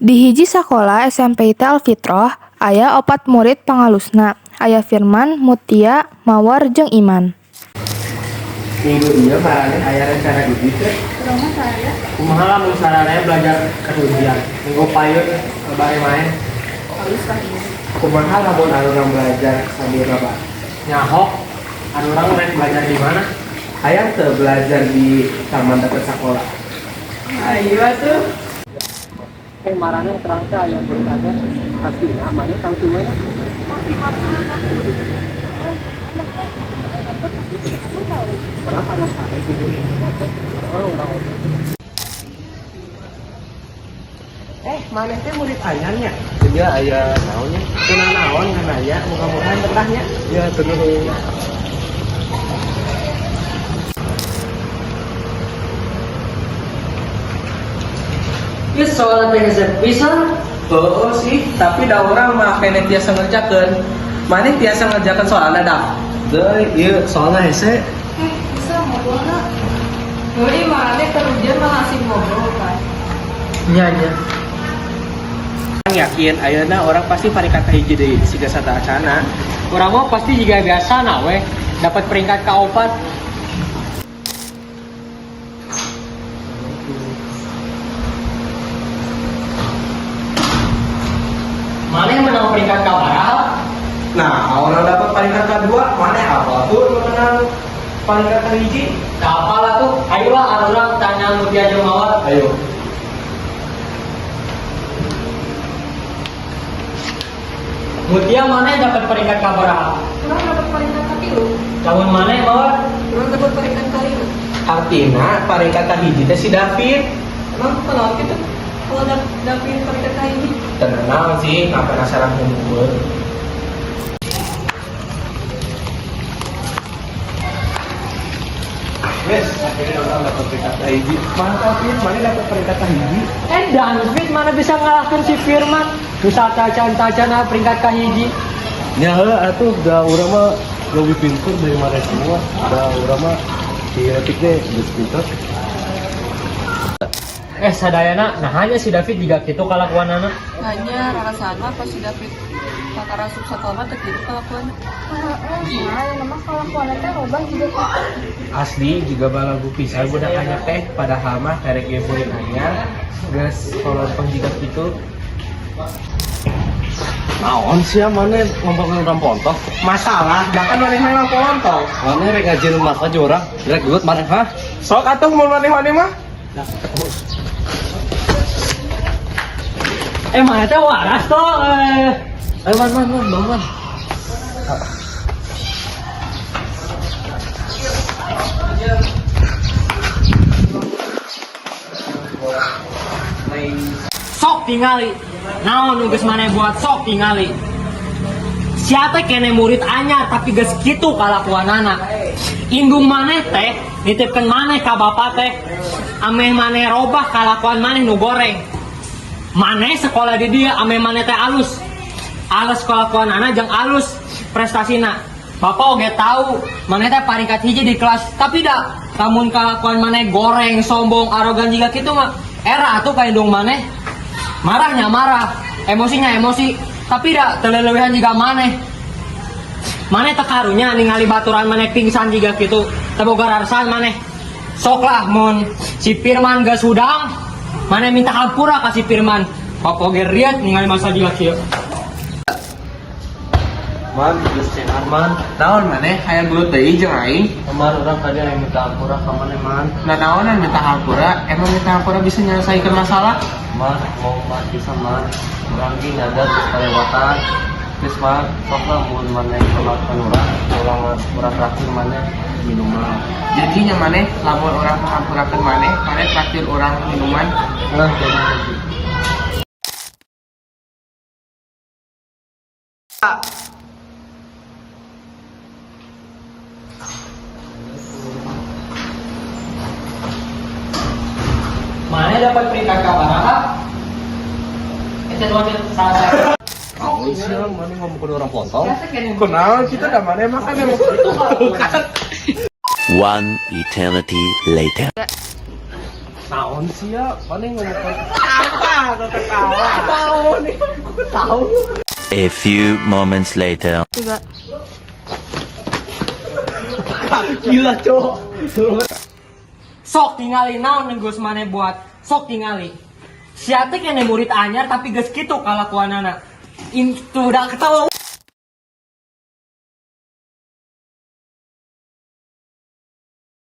Di hiji sakola SMP IT Al Fitroh aya opat murid pangalusna, aya Firman, Mutia, Mawar jeung Iman. Minggu ieu maraneh aya rencana uji teu? Kumaha lamun sararea belajar keur ujian? Minggu payun bari main. Kumaha lamun arurang belajar sambil rebahan? Nyaho, arurang rek belajar di mana? Hayang teu belajar di taman dekat sekolah? Ayo atuh. Eh, maraneh terang teh aya murid anyar. Aslinya maneh tahu di mana? Urang pada sare gitu. Orang urang. Eh, maneh teh murid anyar nya? Iya, aya naon nya? Teu nanaon ngan nanya, mudah-mudahan betah nya. Ya, nuhun. Ieu soalna teh hese pisan. Oh sih, tapi da urang mah keneh tiasa ngerjakeun. Maneh tiasa ngerjakeun soalna dah? Deui, ieu soalna hese. Eh, bisa ngobrol nggak? Heuh, maneh keur ujian malah asik ngobrol kan. Nya nya. Yakin ayeuna urang pasti peringkat hiji deui siga sateuacana. Urang mah pasti juga biasa na we dapat peringkat kaopat. Maneh menang peringkat kabaraha? Nah, urang dapat peringkat kedua, maneh apa tuh nu menang peringkat hiji? Kapal lah tuh, ayolah arurang tanya Mutia jeung Mawar. Ayo. Mutia, maneh dapat peringkat kabaraha? Urang dapat peringkat katilu. Lamun maneh, Mawar? Urang dapat peringkat kalima. Artina peringkat hiji teh si David. Emang kunaon gitu? Kalau David peringkat kahiji. Tenang sih, nggak penasaran kumpul. Wes, akhirnya urang dapat peringkat hiji. Mantap, Fit. Maneh dapat peringkat hiji? Eh, dan Fit maneh bisa ngalahkan si Firman. Bisa tacan-tacan peringkat kahiji. Ya heuh atuh, da urang mah lebih pintar dari maneh semua. Da urang mah di letik ge geus pintar. Eh, sadayana, nah hanya si David juga gitu kalakuanana. Hanya rasaan mah pas si David kakak asup sekolah mah teu kitu kalakuan. Nah, nama kalakuan teh robah juga kitu. Asli juga balagu pisan budak anyar teh, padahal mah karek ge murid anyar geus kolontong jiga kitu. Naon sia maneh ngomongin urang pontoh? Masalah, bahkan maneh mah kolontong. Maneh rek ngajieun masalah jeung urang? Rek gelut maneh, hah? Sok atuh mun maneh-maneh mah. Eh, maneh teh waras toh? Eh. Ayo, man, man, man, bangun, man. Sok tingali. Naon nu geus maneh buat, sok tingali. Sia teh keneh murid anyar tapi geus kitu kalakuanana. Indung maneh teh nitipkeun maneh ka bapak teh ameh maneh robah kalakuan maneh nu goreng. Maneh sekolah di dia ameh maneh teh alus. Alus kalakuanana jeung alus prestasina. Bapak oge tahu maneh teh paringkat hiji di kelas, tapi da lamun kalakuan maneh goreng, sombong, arogan juga kitu mah era atuh ka indung maneh. Marahnya marah, emosinya emosi, tapi da teu leulewihan juga maneh. Maneh teh karunya ningali baturan maneh pingsan juga gitu, teu boga rarasaan maneh. Sok lah mun si Firman geus hudang, maneh minta hampura ka si Firman. Bapak oge riat ningali masa juga kieu. Man, geus cenar, man. Naon maneh hayang gelut deui jeung aing? Man, urang tadi hayang minta hampura ka maneh, man. Nah, naonan minta hampura? Emang minta hampura bisa nyelesaikan masalah? Man, mau man bisa, man. Urang ge nyadar geus kalewatan. Geus, man, sok lah mun maneh memaafkan urang, urang urang traktir maneh minuman. Jadinya maneh lamun urang menghampurakeun maneh, maneh traktir urang minuman? Nah, jadi jadi. Maneh dapat peringkat kabaraha? Eh, teh salah saya. Naon sia maneh ngomongkeun urang pontoh? Kunaon kitu da maneh mah kan emang kitu. One eternity later. Naon sih ya? Mana yang ngomong apa? Ketawa. Tahu nih. Aku tahu. A few moments later. Tiga. Gila, cowok. Sok tingali naon nu geus maneh buat. Sok tingali. Sia teh keneh murid anyar, tapi geus kitu kalakuanana. Itu udah ketawa.